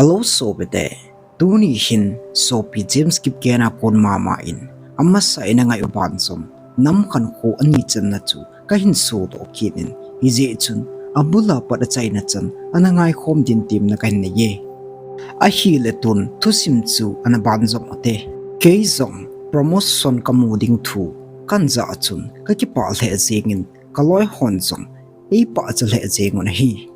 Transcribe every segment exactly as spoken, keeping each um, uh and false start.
Hello sopite, tuni hin sopi James Kipgen a kon mama in amasa in angai u banjom nam khankho ani channa chu kahin sodoh kit in, hijeh chun abul a pat achaina chan ana ngaikhom din temna kahin nei e. Ahile tun thusim chu ana banjom ute. Kei jong promotion kamu ding thu kahin jah a chun kakipah lheh jeng in, kaloi hon jong eipachat lheh jeng un ahi.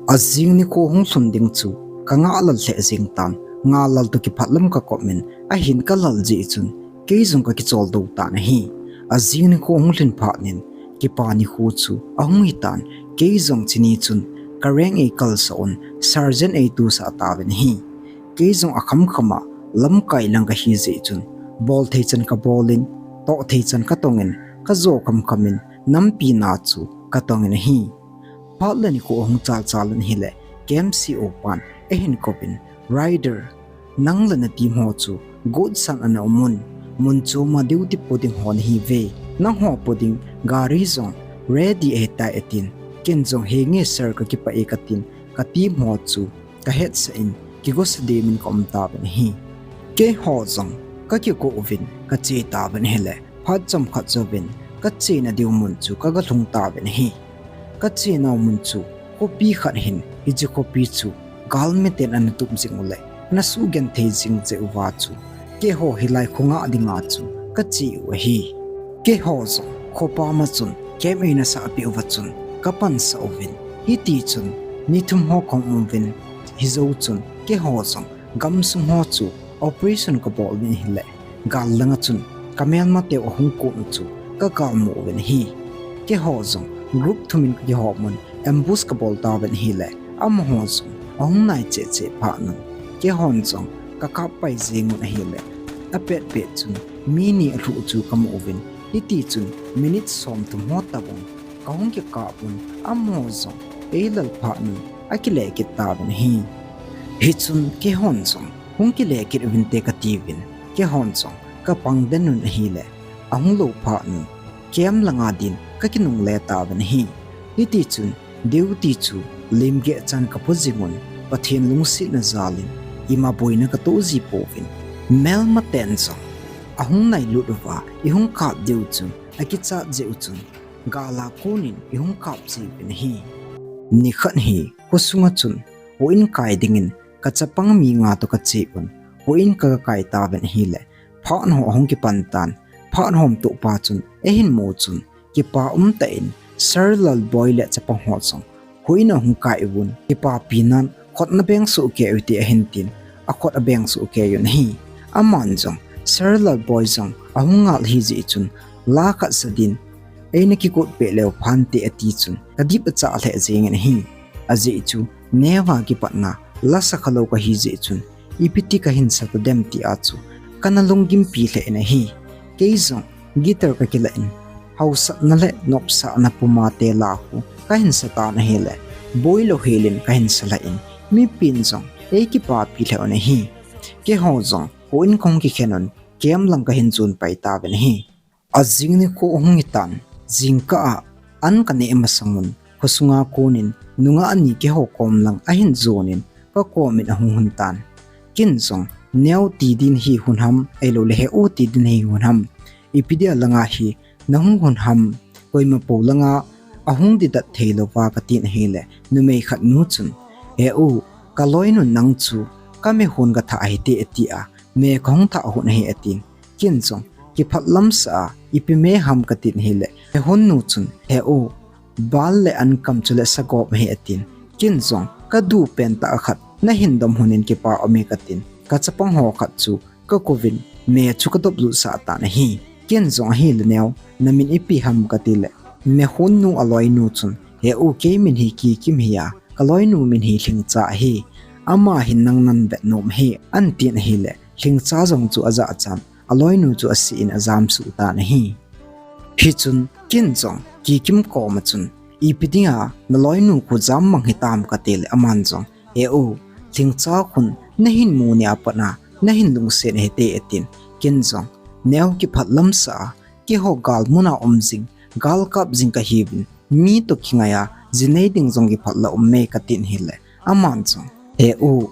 Ajing nikho hung lhun ding chu kangah lal lheh jeng tan, ngah lal toh kiphat lam kakop in, ahin kalal jeh chun kei jong kakicholdo tan ahi. Ajing nikho hung lhin phat in, kipa nikho chu ahung hitan, kei jong chuni chun ka rank eikalsah un, sergeant eitusah tauvin ahi. Kei jong akhamkham a lamkai lang kahi jeh chun, bol thei chan kabol in, toh thei chan katong in, kajo khamkham in, nampi na chu katong in ahi. Phat le nikho ahung chalchal in ahile, K M C O pan eihin kouvin, Rider, nang le na team ho chu got san ana um un, mun chom a duty po ding ho nahiuve. Nangho po ding gari jong ready ahitai atin, ken jong henge sir, kakipah e katin, ka team ho chu kahetsah in, kigosa dem in kaum tauvin ahi. Keiho jong kakigo uvin kache tauvin ahile, phat chomkhat jouvin kachena diu mun chu kagalhung tauvin ahi. Kachenau mun chu khopi khat ahin, hiche khopi chu galmiten ana tup jing u le ana sugenthei jing jeh uva chu, keiho hilai kho ngah dinga chu kache u ahi. Keiho jong khopam a chun camp eina sahpeh uva chun kapansah uvin, hitichun ni thum ho kahung um uvin, hijou chun keiho jong gamsung ho chu operation kabol uvin ahile, gal langa chun kamelmateu ahung kon u chu kagalmu uvin ahi. Keiho jong group thum in kakihom un, ambush kabol tauvin ahile, amaho jong ahung nai cheh cheh phat un, keihon jong kakap pai jeng un ahile, apet pet chun mi ni alhuh chu kamu uvin, hitichun minute somthum ho tobang kahung kikap un, amaho jong eilal phat un akile kit tauvin ahi. Hichun keihon jong hung kile kit uvinte katiuvin, keihon jong kapang den un ahile, ahung lou phat un camp langa din kakinungle tauvin ahi. Hitichun duty chu limgeh chan kapo jing un, Pathen lungsetna jal in ima boina katoh ji pouvin, melmaten jong ahung nailut uva eihung kap diu chu akichat jeh u chun, gal a kon in eihung kap ji uvin ahi. Nikhat hi khosunga chun houin kai dingin kachapang mi nga toh kache un, houin kaga kai tauvin ahile, phat ho ahung kipan tan, phat homtoh pa chun eihin mu chun, kipa umtah in Sir Lalboi le chapang ho jong houin ahung kai uvin, kipapi nan khut nabeng soh kei ute ahin tin, akhut abeng soh kei un ahi. Aman jong Sir Lalboi jong ahung ngal ahijeh chun, la khat sa din eina kigot peh leu phante ati chun, kadip achah lheh jeng in ahi. Ajeh chu neova kipatna la sa khalou kahi jeh chun, ipiti kahin sa tadem tia chu kana lunggimpi lheh in ahi. Kei jong guitar kakilah in, haosatna le nopsahna puma te la khu kahin sa tan ahile, boilou hel in kahin sa lheh in, mipin jong eikipapi lheh un ahi. Keiho jong houin kahung kikhen un, camp lang kahin jon pai tauvin ahi. Ajing nikho ahung hitan, jingkah a an kaneh masang un, khosunga kon in nungah ni keiho kom lang ahin jon in, kakom in ahung lhun tan. Ken jong, Neo ti din hi lhun ham, ahiloule He-u ti din hi lhun ham, ipi dia langa hi nahung lhun ham, koima pou langa ahung didat theilouva katin ahile, numei khat nu chun, He-u, kaloinun nang chu kame hon gathah ahite atia, me kahung thah hon ahi atin. Ken jong kiphatlamsah a, ipi me ham katin ahile, He-u nu chun, He-u, bal le ankam chule sagop ahi atin. Ken jong kadupen tah khat nahin dom hon in kipa aume katin, kachapang ho khat chu kakouvin, me chu kadop lutsah tan ahi. Ken jong, Ahile Neo, namin ipi ham katile, Mehun nu aloinu chun, He-u, kei min hi Kikim hi a, kaloinu min hi Lhingcha ahi. Ama hin nang navet nom ahi, atin ahile, Lhingcha jong chu ajahchan, aloinu chu asih in ajamsuh tan ahi. Hichun ken jong Kikim koma chun, Ipi dinga naloinu khu jammang hitam katile, aman jong, He-u, Lhingcha khun nahin mu nia pat a nahin lungset ahite atin. Ken jong, Neo, kiphatlamsah a, keiho gal muna um jing, gal kap jing kahiuvin, mi toh kingai a jinei ding jong kiphatlam ume katin ahile, aman jong, He-u,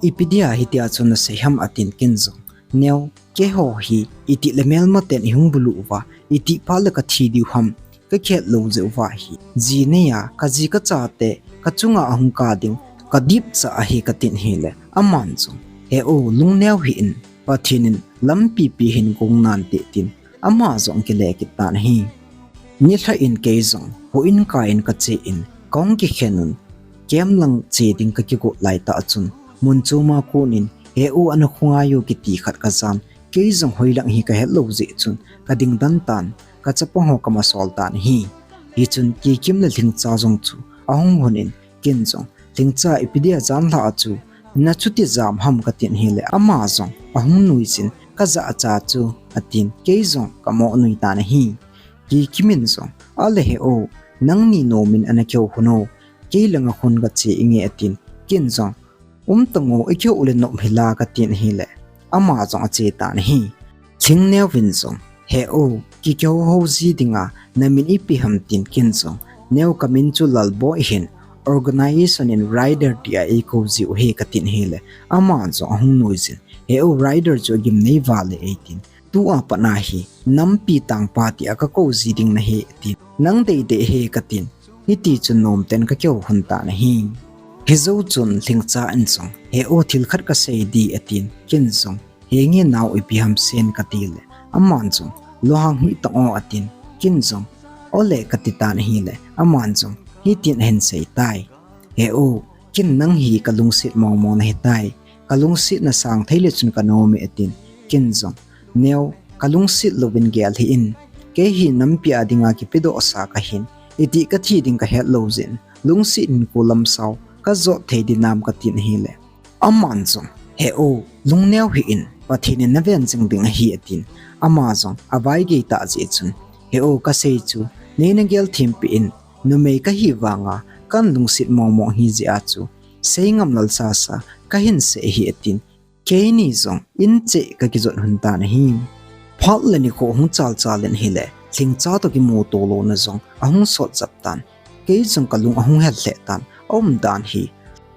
Ipi dia hitia chu nasei ham atin Kin jong, Neo, keiho hi itih le melmaten ihung bulu uva, itih phat le kathi diu ham, kakhet lou jeh uva hi. Ji neiya, kaji kachate, kachunga ahung kap ding, kadipcha ahi katin ahile. Aman jong, He-o, lungneo hih in, Pathen in lampi pi hin gong nante tin, ama jong kile kit tan ahi. Nilhah in kei jong, houin kaiyin kache in, kahung kikhen un, camp lang che ding kakigot laitah chun, mun choma konin, He-o, ana khongai o kiti khat kajan, kei jong hoilang hi kahet lou jeh chun, kading den tan, kachapang ho kamasol tan ahi. Hichun Kikim le Lhingcha jong chu, ahung hon in, Kin jong, Lhingcha, ipi dia janlhah a chu nachuti jam ham katin ahile, ama jong ahung nuijin, kajahcha chu atin, kei jong kamo nui tan ahi. Kikim in jong, Ale He-o, nangni nomin ana kihou hon o, kei langa khun kache inge atin, Kin jong, Umtang o, ikihou le nom hila katin ahile, ama jong ache tan ahi. Lhingneo vin jong, He-o, kikihou hou ji dinga namin ipi ham tin Kin jong, Neo, kamin chu Lalboi ahin, organization in Rider tia eikou jiu ahi katin ahile, ama jong ahung nuijin, He-o, Rider chu agim nei vale eitin, tua pat nahi, nampi tangpa tia kakou ji ding nahi atin, nang deidei ahi katin, hiti chun nomten kakihou hon tan ahi. Hijou chun Lhingcha in jong, He-o, thil khat kasei ding atin, Kin jong, Henge nao, ipi ham sen katile, aman jong, Lunghang hih tan o atin, Kin jong, Ole kati tan ahile, aman jong hitin ahin sei tai, He-o, Kin, nang hi kalungset mongmong nahitai, kalungsetna sang thei le chun kanom e atin, Kin jong, Neo, kalungset louvin gel hih in, kei hi nampi a dinga kipedohsa kahin, itih kathi ding kahet lou jeh in, lungset hinkho lamsao kajot thei dinam katin ahile, aman jong, He-o, lungneo hih in, Pathen in naven jing ding ahi atin, ama jong avaigei tah jeh chun, He-o, kasei chu neina gel thempeh in, numei kahi vanga kalungset mongmong ahi jeh a chu, seingam lal sasa kahin sei ahi atin, keini jong in cheh kakijot hon tan ahi. Phat le nikho hung chalchal in ahile, Lhingcha toh kimuto louna jong ahung sot jep tan, kei jong kalung ahung hel lheh tan, aumdan hi,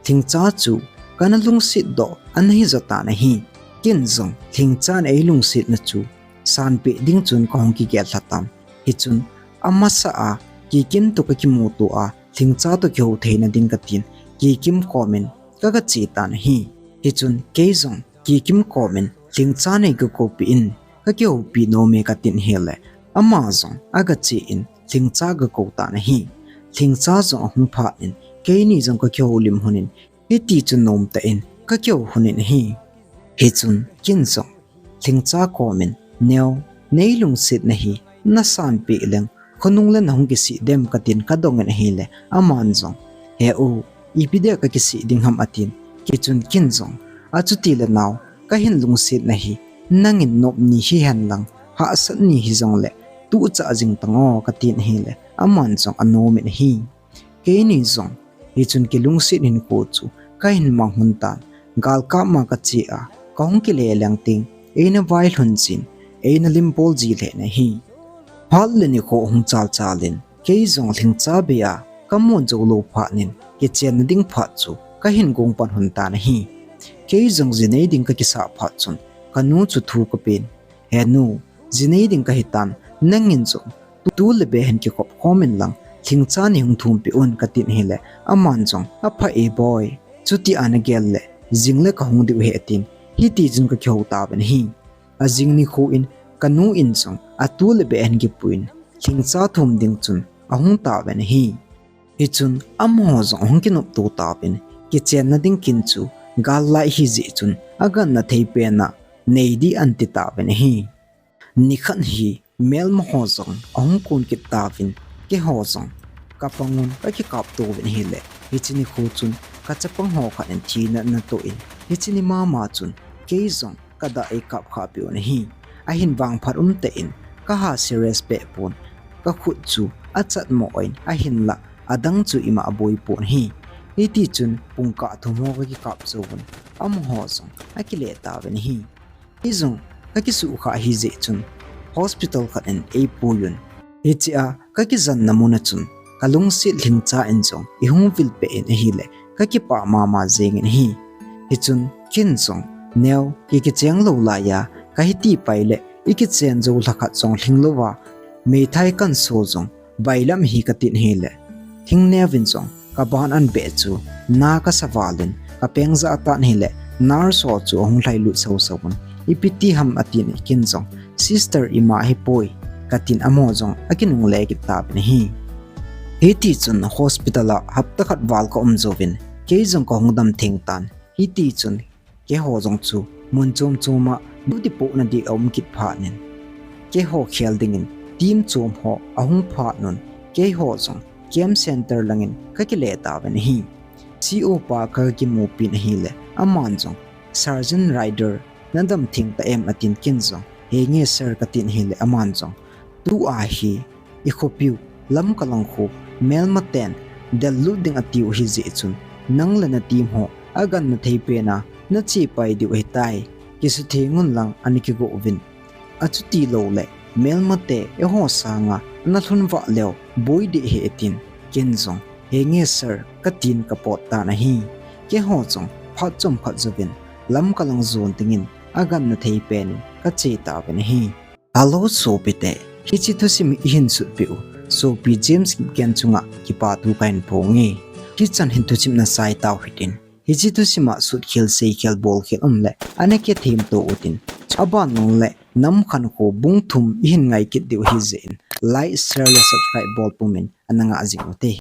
Lhingcha chu kana lungset doh ana hijo tan ahi. Kin jong Lhingchan eilungsetna chu sanpeh ding chun kahung kigel lha tan. Hichun, amasa a Kikim toh kakimuto a, Lhingcha toh kihou theina ding katin, Kikim komin kagache tan ahi. Hichun, kei jong Kikim komin, Lhingcha nei gakoupi in, kakihoupi nom e katin ahile, ama jong agache in, Lhingcha gakou tan ahi. Lhingcha jong ahung phat in, keini jong kakihoulim hon in, hiti chun nomtah in kakihou hon in ahi. Hichun Kin jong Lhingcha komin, Neo, neilungsetna hi nasanpeh leng, khonung le nahung kisih dem katin kadongin ahile, aman jong, He-o, ipi dia kakisih ding ham atin, hichun Kin jong, Achuti le nao, kahin lungsetna hi nangin nopni hihen lang, hahsatni hijongle, tuchah jing tan o katin ahile, aman jong anomin ahi. Keini jong, hichun kilungset hinkho chu kahin mang hon tan, galkap ma kache a, kahung kile leng teng, eina vailhun jin, eina limbol ji lheh in ahi. Phat le nikho hung chalchal in, kei jong Lhingcha bei a kamun jou lou phat in, kichenna ding phat chu kahin gong pan hon tan ahi. Kei jong ji nei ding kakisah phat chun, kanu chu thu kapen, He nu, ji nei ding kahitan, nangin jong tu le be hin kikop khom in lang, Lhingcha nei hung thumpeh un katin ahile, aman jong, Apha e boi, chutia nagel le, jing le kahung diu ahi atin, hiti chun kakihou tauvin ahi. Ajing nikho in, kanu in jong, atu le be hin kipuiyin, Lhingcha thum ding chun ahung tauvin ahi. Hichun, amaho jong ahung kinopto tauvin, kichenna ding kin chu, gal lai ahi jeh chun, aganna thei pen a, nei ding anti tauvin ahi. Nikhat hi, melmaho jong ahung kon kit tauvin, keiho jong kapang un kakikap touvin ahile, hiche nikho chun kachapang ho khat in thina anatoh in, hiche ni mama chun kei jong kadah eikap khahpeh un ahi. Ahin vangphat umtah in, kaha serious behpon, kakhut chu achatmo in, ahinlah adang chu ima aboipon ahi. Hitichun pungkah thum ho kakikap jouvun, amaho jong akile tauvin ahi. Kei jong kakisuhkhah ahi jeh chun hospital khat in eipuiyun. Hichea kakijenna muna chun kalungset Lhingcha in jong eihung vilpeh in ahile, kakipah mama jengin ahi. Hichun Ken jong, Neo, kei kicheng lou laiya, kahi ti pai le, ikichen jou lhakhat jong lhing louva, meithai kan so jong, bailam hi katin ahile. Thingneovin jong, kaban an beh chu, na kasa valin, kapeng jah tan ahile, nurse ho chu ahung lhailut soso un, ipi ti ham atin ken jong, sister ima hipoi, katin amaho jong, akinungle kit tauvin ahi. Hiti chun hospital a hapta khat val ka um jouvin, kei jong kahung dam theng tan, hiti chun, keiho jong chu, mun chom chom a, duty pohna ding aum kit phat in. Keiho khel dingin, team chom ho, ahung phat un, keiho jong, camp center langin, kakile tauvin ahi. C O pa kakimupi in ahile, aman jong, Sergeant Ryder, nadam theng ta em atin ken jong, henge sir katin ahile, aman jong, tua hi, ikhopiu, Lamka lang khu, melmaten, dellut ding atiu hijeh chun, nang le na team ho, aganna thei pena, nache pai diu ahitai, kisutheng un lang ana kigo uvin. Achuti loule, melmate, eiho sanga, ana lhun vah leu, boi deh ahi atin, ken jong, henge sir, katin kapot tan ahi. Keiho jong, phat chomkhat jouvin, Lamka lang jon dingin, aganna thei penin, kache tauvin ahi. Hello sopite, hiche thusim hi ihin sutpeh u, sopi James Kipgen chunga kipathu kahin phonge. Hichan hin thusim nasai tau hitin, hiche thusim a sutkhel seikhel bolkhel umle, ana kithemto utin. Aban nungle, Nam Khankho bung thum ihin ngai kit diu ahijeh in, like, share le subscribe bol pumin ana ngah jing ute.